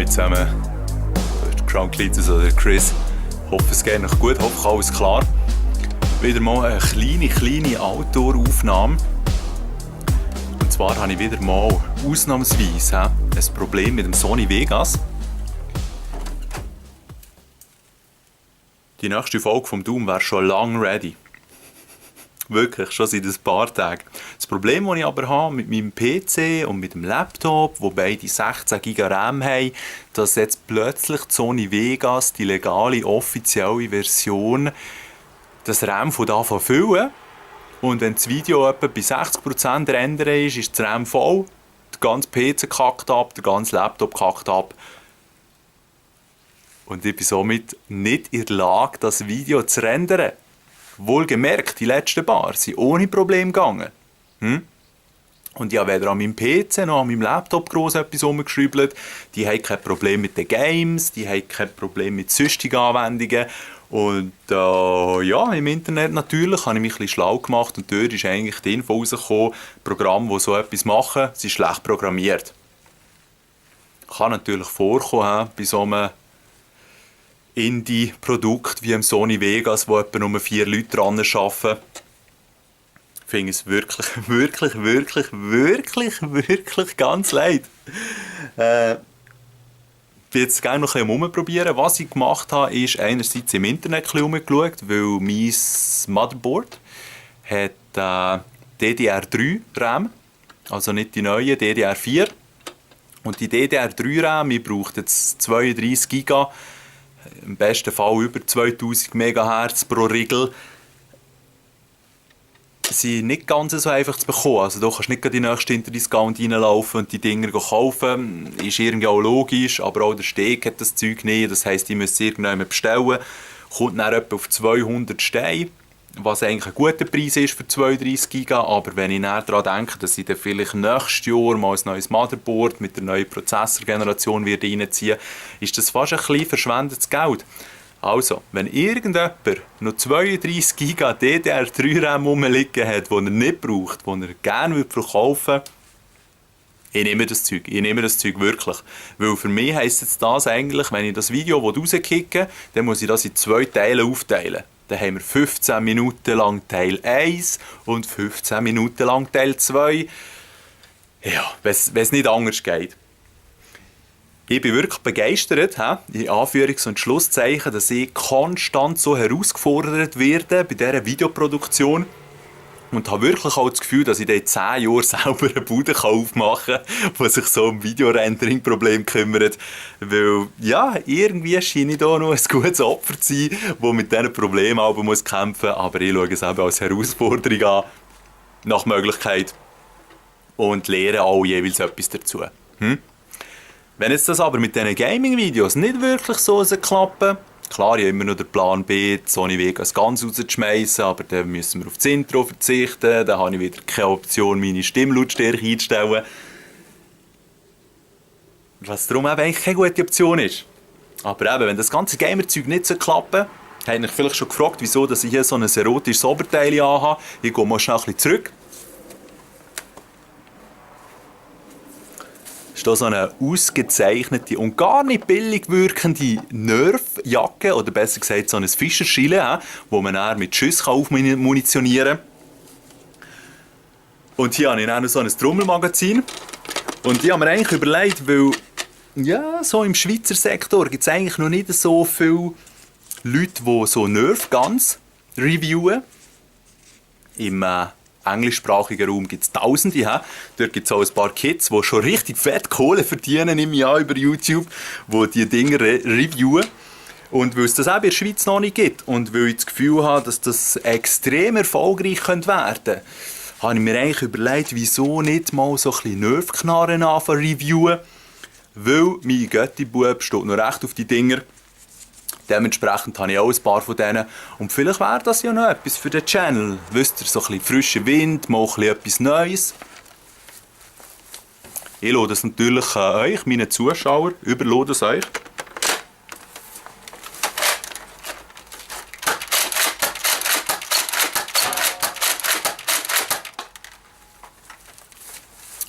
Hallo zusammen, hier ist der Groundclitus oder Chris. Ich hoffe, es geht noch gut, hoffe, alles klar. Wieder mal eine kleine Outdoor-Aufnahme. Und zwar habe ich wieder mal ausnahmsweise ein Problem mit dem Sony Vegas. Die nächste Folge vom Doom wäre schon lange ready. Wirklich, schon seit ein paar Tagen. Das Problem, das ich aber habe mit meinem PC und mit dem Laptop, wo beide 16 GB RAM haben, dass jetzt plötzlich die Sony Vegas, die legale, offizielle Version, das RAM von da füllen. Und wenn das Video etwa bei 60% rendern ist das RAM voll, der ganze PC kackt ab, der ganze Laptop kackt ab. Und ich bin somit nicht in der Lage, das Video zu rendern. Wohlgemerkt, die letzten paar sind ohne Probleme gegangen. Und ich habe weder an meinem PC noch an meinem Laptop gross etwas rumgeschrieben. Die haben kein Problem mit den Games, die haben kein Problem mit sonstigen Anwendungen. Und im Internet natürlich habe ich mich ein bisschen schlau gemacht und dort ist eigentlich die Info rausgekommen, Programme, die so etwas machen, sind schlecht programmiert. Kann natürlich vorkommen bei so einem Indie-Produkt wie im Sony Vegas, wo etwa nur 4 Leute dran arbeiten. Ich finde es wirklich ganz leid. Ich bin jetzt gerne noch ein bisschen rumprobieren. Was ich gemacht habe, ist einerseits im Internet ein bisschen rumgeschaut, weil mein Motherboard hat DDR3 RAM, also nicht die neue, DDR4. Und die DDR3 RAM, ich brauche jetzt 32 GB, im besten Fall über 2000 MHz pro Riegel, sind nicht ganz so einfach zu bekommen. Also du kannst nicht in die nächste Interdiscount reinlaufen und die Dinger kaufen. Ist irgendwie auch logisch, aber auch der Steg hat das Zeug nicht. Das heisst, ich muss es irgendjemand bestellen. Kommt dann etwa auf 200 Steine, was eigentlich ein guter Preis ist für 32 GB. Aber wenn ich dann daran denke, dass ich dann vielleicht nächstes Jahr mal ein neues Motherboard mit der neuen Prozessorgeneration reinziehen, ist das fast ein bisschen verschwendetes Geld. Also, wenn irgendjemand noch 32 GB DDR3-RAM rumliegen hat, die er nicht braucht, die er gerne verkaufen würde, ich nehme das Zeug wirklich. Weil für mich heisst jetzt das eigentlich, wenn ich das Video rauskicke will, dann muss ich das in 2 Teile aufteilen. Dann haben wir 15 Minuten lang Teil 1 und 15 Minuten lang Teil 2. Ja, wenn es nicht anders geht. Ich bin wirklich begeistert, in Anführungs- und Schlusszeichen, dass ich konstant so herausgefordert werde bei dieser Videoproduktion. Und habe wirklich auch das Gefühl, dass ich in 10 Jahren selber eine Bude aufmachen kann, die sich so um Videorendering-Probleme kümmert. Weil, ja, irgendwie scheine ich da noch ein gutes Opfer zu sein, das mit diesen Problemen kämpfen muss. Aber ich schaue es eben als Herausforderung an, nach Möglichkeit. Und lehre auch jeweils etwas dazu. Wenn jetzt das aber mit diesen Gaming-Videos nicht wirklich so klappen, klar, ich habe immer noch den Plan B, die Sony Vegas ganz rauszuschmeißen, aber dann müssen wir auf das Intro verzichten, dann habe ich wieder keine Option, meine Stimmlautstärke einzustellen. Was darum eben eigentlich keine gute Option ist. Aber eben, wenn das ganze Gamer-Zeug nicht so klappen, habt ihr euch vielleicht schon gefragt, wieso dass ich hier so ein erotisches Oberteil anhabe. Ich gehe mal schnell ein bisschen zurück. Ist hier so eine ausgezeichnete und gar nicht billig wirkende Nerf-Jacke, oder besser gesagt so ein Fischerschiele, wo man dann mit Schüssen aufmunitionieren kann. Und hier habe ich dann noch so ein Trommelmagazin. Und ich habe mir eigentlich überlegt, weil ja, so im Schweizer Sektor gibt es eigentlich noch nicht so viele Leute, die so Nerf-Guns reviewen. Im englischsprachigen Raum gibt es Tausende. Dort gibt es auch ein paar Kids, die schon richtig fett Kohle verdienen im Jahr über YouTube, die diese Dinge reviewen. Und weil es das auch in der Schweiz noch nicht gibt und weil ich das Gefühl habe, dass das extrem erfolgreich werden könnte, habe ich mir eigentlich überlegt, wieso nicht mal so ein bisschen Nerfknarren anfangen reviewen. Weil mein Götti-Bub steht noch recht auf die Dinger. Dementsprechend habe ich auch ein paar von denen. Und vielleicht wäre das ja noch etwas für den Channel. Wisst ihr, so ein bisschen frischer Wind, mal ein bisschen etwas Neues. Ich lade es natürlich euch, meinen Zuschauern, überlade es euch.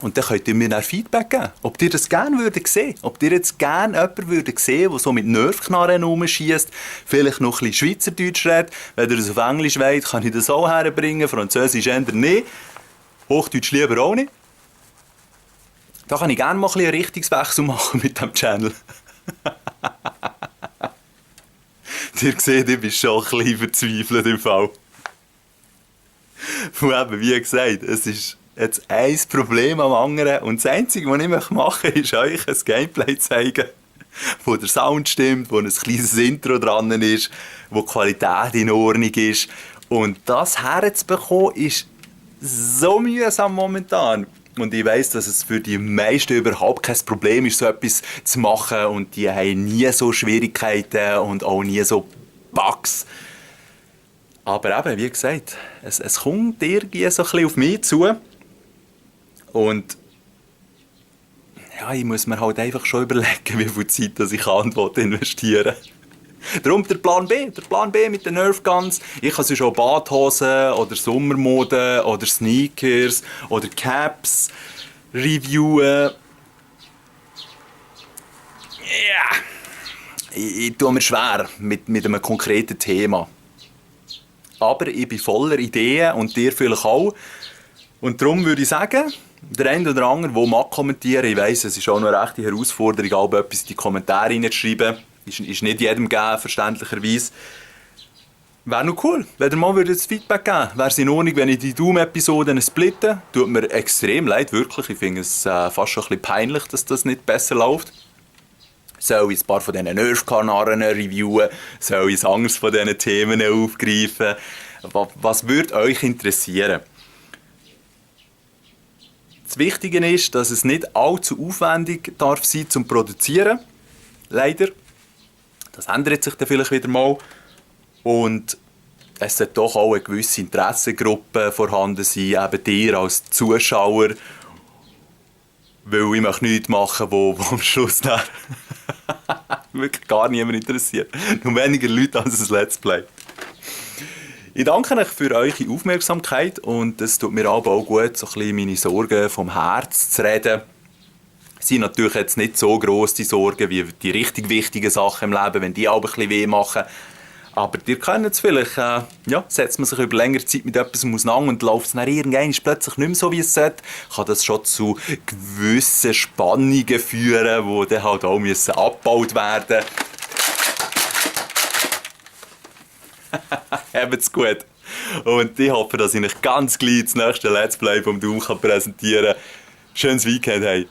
Und dann könnt ihr mir dann Feedback geben, ob ihr das gerne würdet sehen. Ob ihr jetzt gerne jemanden würdet sehen, der so mit Nervknarren rumschiesst, vielleicht noch ein bisschen Schweizerdeutsch redet. Wenn ihr das auf Englisch wollt, kann ich das auch herbringen. Französisch eher nicht. Hochdeutsch lieber auch nicht. Da kann ich gerne mal ein bisschen einen Richtungswechsel machen mit diesem Channel. Ihr seht, ich bin schon ein bisschen verzweifelt im Fall. Und eben, wie gesagt, es ist jetzt ein Problem am anderen. Und das Einzige, was ich machen möchte, ist euch ein Gameplay zeigen, wo der Sound stimmt, wo ein kleines Intro dran ist, wo die Qualität in Ordnung ist. Und das herzubekommen, ist so mühsam momentan. Und ich weiss, dass es für die meisten überhaupt kein Problem ist, so etwas zu machen. Und die haben nie so Schwierigkeiten und auch nie so Bugs. Aber eben, wie gesagt, es kommt irgendwie so ein bisschen auf mich zu. Und ja, ich muss mir halt einfach schon überlegen, wie viel Zeit dass ich Antwort investieren. Darum der Plan B mit den Nerf Guns. Ich kann sonst auch Badhosen oder Sommermode oder Sneakers oder Caps reviewen. Ja, ich tue mir schwer mit einem konkreten Thema. Aber ich bin voller Ideen und dir vielleicht auch. Und darum würde ich sagen, der eine oder andere, der mag kommentieren, ich weiss, es ist auch noch eine rechte Herausforderung, auch etwas in die Kommentare reinzuschreiben. Ist nicht jedem gegeben, verständlicherweise. Wäre noch cool, wenn ihr mal das Feedback geben würdet. Wäre es in Ordnung, wenn ich die Doom-Episoden splitte? Tut mir extrem leid, wirklich. Ich finde es fast schon ein bisschen peinlich, dass das nicht besser läuft. Soll ich ein paar von diesen Nerf-Kanaren reviewen? Soll ich ein anderes von diesen Themen aufgreifen? Was würde euch interessieren? Das Wichtige ist, dass es nicht allzu aufwendig darf sein zum Produzieren. Leider. Das ändert sich dann vielleicht wieder mal. Und es sollte doch auch eine gewisse Interessengruppe vorhanden sein, eben dir als Zuschauer. Weil ich möchte nichts machen, wo am Schluss dann wirklich gar niemand interessiert. Nur weniger Leute als ein Let's Play. Ich danke euch für eure Aufmerksamkeit und es tut mir aber auch gut, so ein bisschen meine Sorgen vom Herz zu reden. Es sind natürlich jetzt nicht so gross die Sorgen wie die richtig wichtigen Sachen im Leben, wenn die auch ein bisschen weh machen. Aber ihr könnt es vielleicht, setzt man sich über längere Zeit mit etwas auseinander und läuft es dann irgendwann plötzlich nicht mehr so, wie es sollte, kann das schon zu gewissen Spannungen führen, die dann halt auch abgebaut werden müssen. Habt's gut. Und ich hoffe, dass ich euch ganz gleich das nächste Let's Play vom Doom präsentieren kann. Schönes Weekend, hey.